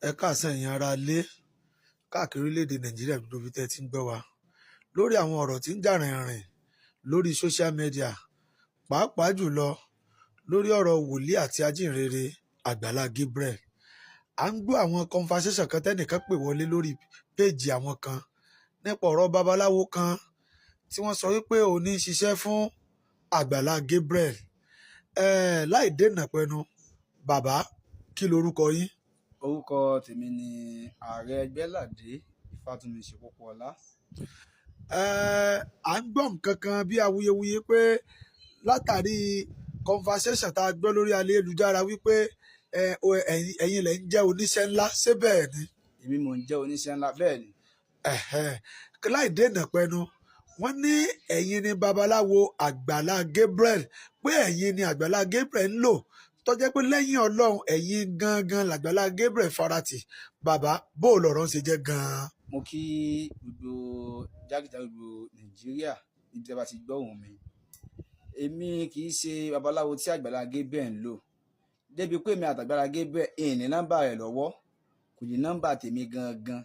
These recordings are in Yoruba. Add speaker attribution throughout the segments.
Speaker 1: Ẹ káàsán, ẹ̀yin ará ilé káàkiri orílẹ̀-èdè Nàìjíríà, gbogbo ibi tẹ́ ẹ ti ń gbọ́ wa lórí àwọn ọ̀rọ̀ tí ń jà rìnrìn lórí social media, pàápàá jùlọ lórí ọ̀rọ̀ wòlíì àti ajíhìnrere Àgbàlá Gabriel. À ń gbọ́ àwọn conversation kan tẹ́nìkan pè wọlé lórí péèjì àwọn kan nípa ọ̀rọ̀ babaláwo kan tí wọ́n sọ wípé òun ní í ṣiṣẹ́ fún Àgbàlá Gabriel. Láì dènà pẹnu, bàbá, kí lorúkọ yín?
Speaker 2: Orúkọ tèmi ni Ààrẹ Ẹgbẹ́ládé Ìfàtúnmíṣe Pópóọlá.
Speaker 1: À ń gbọ́ nǹkan kan bí awuyewuye pé látàrí conversation tá a gbọ́ lórí ayélujára wípé ẹ̀yin lẹ̀ ń jẹ́ oníṣẹ́ ńlá, ṣé bẹ́ẹ̀ ni?
Speaker 2: Èmi mò ń jẹ́ oníṣẹ́ ńlá, bẹ́ẹ̀ ni.
Speaker 1: Ẹ̀hẹ́n. Láì dènà pẹnu, wọ́n ní ẹ̀yin ni babaláwo Àgbàlá Gabriel, pé ẹ̀yin ni Àgbàlá Gabriel ń lò, tó jẹ́ pé lẹ́yìn Ọlọ́run, ẹ̀yin gangan làgbàlá Gabriel farati. Bàbá, bó o lọ̀rọ̀ ń ṣe jẹ́ gan-an?
Speaker 2: Mo kí gbogbo jákèjádò gbogbo Nàìjíríà níbi tí a bá ti gbọ́ ohùn mi. Èmi kì í ṣe babaláwo tí Àgbàlá Gabriel ń lò, débi pé èmi àtàgbàlá Gabriel ìyìn ní nọ́mbà rẹ̀ lọ́wọ́, kò ní nọ́mbà tèmi gangan.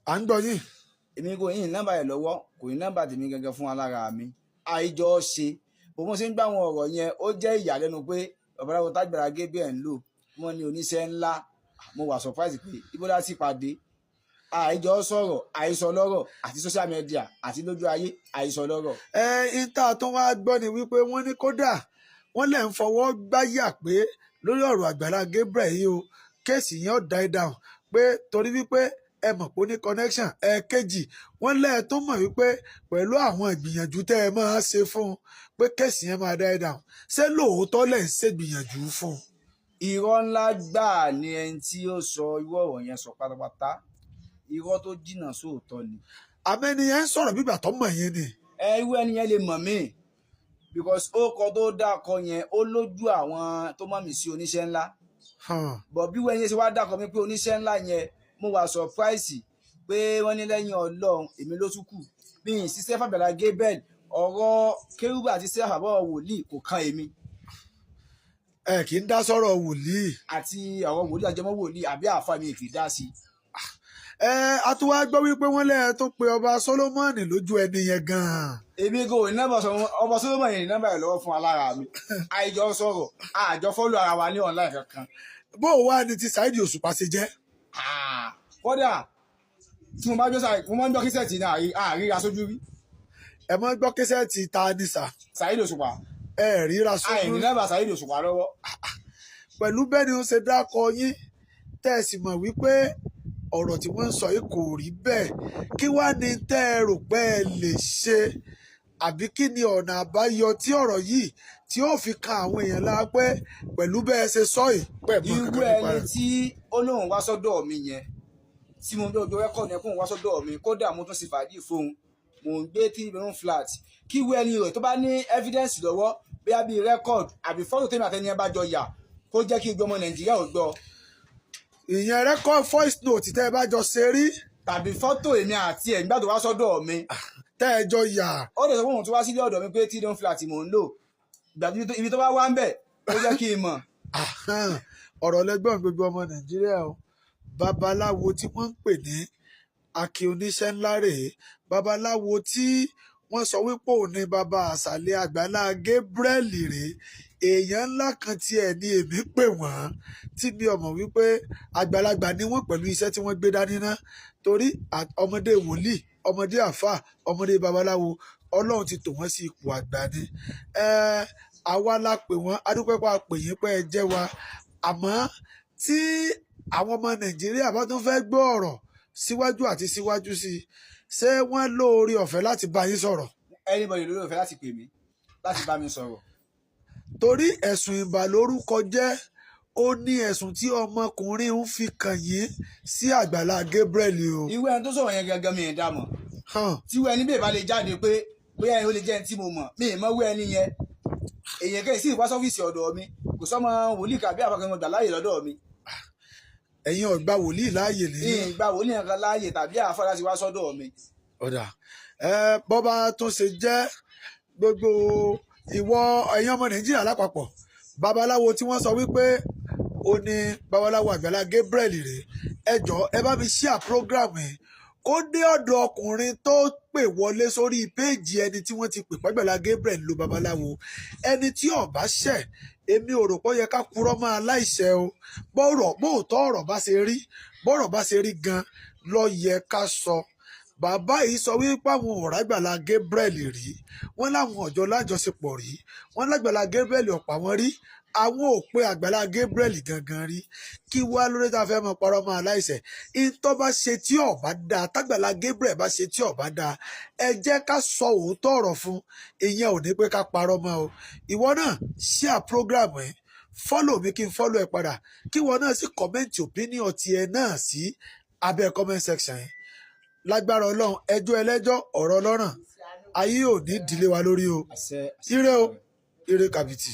Speaker 1: À ń gbọ́ yín.
Speaker 2: Èmi kò ní nọ́mbà rẹ̀ lọ́wọ́, kò ní nọ́mbà tèmi gangan fún alára mi. Àìjọ ṣe bó mo ṣe ń gbà àwọn ọ̀rọ̀ yẹn, ó jẹ́ ìyàlẹ́nu pé babaláwo tágbàlá Gabriel ń lò, wọ́n ní oníṣẹ́ ńlá. Mo wà surprise pé ibo la ti pàdé. Àìjọ sọ̀rọ̀, àìsọ lọ́rọ̀, àti social media àti lójú ayé, àìsọ lọ́rọ̀.
Speaker 1: Ẹ ìta tó wá gbọ́ ni wípé wọ́n ní kódà wọ́n lẹ̀ ń fọwọ́ gbáyà pé lórí ọ̀rọ̀ Àgbàlá Gabriel yìí o, case yẹn ó die down, pé torí wípé ẹ mọ̀ pé ó ní connection. Ẹ̀ẹ̀kejì, wọ́n lẹ́ẹ̀ tó mọ̀ wípé pẹ̀lú àwọn ìgbìyànjú tẹ́ ẹ máa ṣe fún un, pé case yẹn máa die down. Ṣé lóòótọ́ lẹ̀ ń ṣègbìyànjú fún un?
Speaker 2: Irọ́ ńlá gbáà ni ẹni tí ó sọ irú ọ̀rọ̀ yẹn sọ pátápátá. Irọ́ tó jìnnà sóòótọ́ ni.
Speaker 1: Àmẹ́ni yẹn ń sọ̀rọ̀ bígbà tó mọ̀ yẹn ni.
Speaker 2: Ẹ irú ẹni yẹn lè mọ̀ mí, because ó kọ tó dákọ yẹn, ó lójú àwọn tó mọ̀ mí sí oníṣẹ́ ńlá. But bí wọ́n yẹn ṣe wá dákọ mi pé oníṣẹ́ ńlá yẹn, mo wà surprise pé wọ́n ní lẹ́yìn Ọlọ́run, èmi ló tún kù bí n ṣiṣẹ́ fàgbàlá Gabriel. Ọ̀rọ̀ kérúbù àti sẹ́fà àbọ̀ wòlíì kò kan èmi.
Speaker 1: Ẹ kì í dá sọ̀rọ̀ wòlíì.
Speaker 2: Àti ọ̀rọ̀ wòlíì, àjẹmọ́ wòlíì àbí àáfàá, mi kì í dá sí.
Speaker 1: Ẹ a tún wá gbọ́ wípé wọ́n lẹ́ẹ̀ tó pe ọba Solomoni lójú ẹni yẹn gan-an.
Speaker 2: Èmi kò ní nọ́mbà sọ ọba Solomoni yẹn, ní nọ́mbà rẹ̀ lọ́wọ́ fún alára mi. Àìjọ sọ̀rọ̀, àjọ follow ara wa ní online kankan.
Speaker 1: Bó o wá ní ti Saheed Òṣùpá ṣe jẹ́?
Speaker 2: Ah, kódà tí mo bá gbọ́ sáré, mo máa ń gbọ́ cassette ní àríra sójú rí.
Speaker 1: Ẹ mọ́ gbọ́ cassette ta ni sà?
Speaker 2: Saheed Òṣùpá.
Speaker 1: Ẹ ríra sójú?
Speaker 2: Àìní nọ́mbà Saheed Òṣùpá lọ́wọ́.
Speaker 1: Pẹ̀lú bẹ́ẹ̀ ni ó ṣe dákọ yín, tẹ́ ẹ sì mọ̀ wípé ọ̀rọ̀ tí wọ́n ń sọ yìí kò rí bẹ́ẹ̀, kí wá ní tẹ́ ẹ rò pé ẹ lè ṣe, àbí kí ni ọ̀nà àbáyọ tí ọ̀rọ̀ yìí tí ó fi kan àwọn èèyàn lára pé pẹ̀lú bẹ́ẹ̀ ṣe sọ yìí pẹ̀ mọ́
Speaker 2: Irú
Speaker 1: kankan nípa
Speaker 2: ẹni
Speaker 1: rẹ̀?
Speaker 2: tí ó lóun wá sọ́dọ̀ mi yẹn, tí mo gbọ́ record yẹn kóun wá sọ́dọ̀ mi, kódà mo tún ṣe fàájì fóun, mò ń gbé three bedroom flat, kí irú ẹni rẹ̀ tó bá ní evidence lọ́wọ́, bóyá bíi record àbí fọ́tò tèmi àtẹni ẹ bá jọ yà, kó jẹ́ kí gbogbo ọmọ Nàìjíríà ò gbọ́.
Speaker 1: Ìyẹn record, voice note tẹ́ ẹ bá jọ ṣe rí?
Speaker 2: Tàbí fọ́tò èmi àti ẹ̀ nígbà tó wá sọ́dọ̀ mi.
Speaker 1: Tẹ́ ẹ jọ yà.
Speaker 2: Ó lè sọ fún òun tó wá sílé ọ̀dọ̀ mi pé three bedroom flat mò ń lò. Ìgbà ibi tó bá wá ń bẹ̀, ó jẹ́ kí n mọ̀.
Speaker 1: Ahán, ọ̀rọ̀ lẹ́gbọ̀n gbogbo ọmọ Nàìjíríà o. Babaláwo tí wọ́n ń pè ní Akin oníṣẹ́ ńlá rèé, babaláwo tí wọ́n sọ wípé òun ní baba àṣàlẹ̀ Àgbàlá Gabriel rèé. Èèyàn ńlá kan tiẹ̀ ni èmi pè wọ́n, tí mi ò mọ̀ wípé àgbàlagbà ni wọ́n pẹ̀lú iṣẹ́ tí wọ́n gbé dání ná, torí ọmọdé wòlíì, ọmọdé àfáà, ọmọdé babaláwo, Ọlọ́run ti tò wọ́n sí ipò àgbà ni. Àwa la pè wọ́n, adúpẹ́ pa pè yín pé ẹ jẹ́ wa. Àmọ́ tí àwọn ọmọ Nàìjíríà bá tún fẹ́ gbọ́ ọ̀rọ̀ síwájú àti síwájú sí i, ṣé wọ́n lóore ọ̀fẹ́ láti bá yín sọ̀rọ̀?
Speaker 2: Anybody lórí ọ̀fẹ́ láti pè mí, láti bá mi sọ̀rọ̀.
Speaker 1: Torí ẹ̀sùn ìbàlórúkọ jẹ́ ó ní ẹ̀sùn tí ọmọkùnrin ń fi kàn yín sí Àgbàlá Gabriel o.
Speaker 2: Irú ẹni tó sọ̀rọ̀ yẹn gangan, mi ì dá mọ̀.
Speaker 1: Hàn.
Speaker 2: Tí irú ẹni bẹ́ẹ̀ bá lè jáde pé bóyá ẹni ó lè jẹ́ ẹni tí mo mọ̀, mi ì mọ̀ irú ẹni yẹn. Èèyàn kẹ́yìn sí ìwá sọ́fíìsì ọ̀dọ̀ mi, kò sọ́mọ wòlíì kàbí àfàkàn gbà láàyè lọ́dọ̀ mi.
Speaker 1: Ẹ̀yin ò gba wòlíì láàyè ní?
Speaker 2: Ìgbà wòlíì kan láàyè tàbí àfà láti wá sọ́dọ̀ mi.
Speaker 1: Ọ̀dà ẹ, bọ́ba tó ṣe jẹ́, gbogbo ìwọ ẹ̀yin ọmọ Nàìjíríà lápapọ̀, babaláwo tí wọ́n sọ wípé Ó ní babaláwo Àgbàlá Gabriel rèé. Ẹ jọ̀ọ́, ẹ bá mi share program yìí kó dé ọ̀dọ̀ ọkùnrin tó pè wọlé sórí péèjì ẹni tí wọ́n ti pè pàgbàlá Gabriel lo babaláwo. Ẹni tí ó bá ṣẹ̀, èmi ò rò pé ó yẹ ká purọ́ mọ́ aláìṣẹ̀ o. Bọ́rọ̀ bóòtọ́ ọ̀rọ̀ bá ṣe rí, bọ́rọ̀ bá ṣe rí gan ló yẹ ká sọ. Bàbá yìí sọ wípé àwọn ò rágbàlá Gabriel rí, wọ́n láwọn ọ̀jọ́ lájọṣepọ̀ rí, wọ́n lágbàlá Gabriel ọ̀pá wọn rí, àwọn ò pé Àgbàlá Gabriel gangan rí. Kí wá lórí tá a fẹ́ mọ parọ́ mọ́ aláìṣẹ̀? Ìtọ́ bá ṣe tí ó bá dáa, tágbàlá Gabriel bá ṣe tí ó bá dáa, ẹ jẹ́ ká sọ òótọ́ ọ̀rọ̀ fún. Ìyẹn ò ní pé ká parọ́ mọ́ o. Ìwọ náà, share program ẹ̀, follow mi kí n follow ẹ padà, kí ìwọ náà sì comment opinion tiẹ̀ náà sí abẹ́ comment section yẹn. Lágbára Ọlọ́run, ẹjọ́ ẹlẹ́jọ́, ọ̀rọ̀ ọlọ́ràn, ayé ò ní dìlé wa lórí o.
Speaker 2: Àṣẹ.
Speaker 1: Ire o, ire kàbìtì.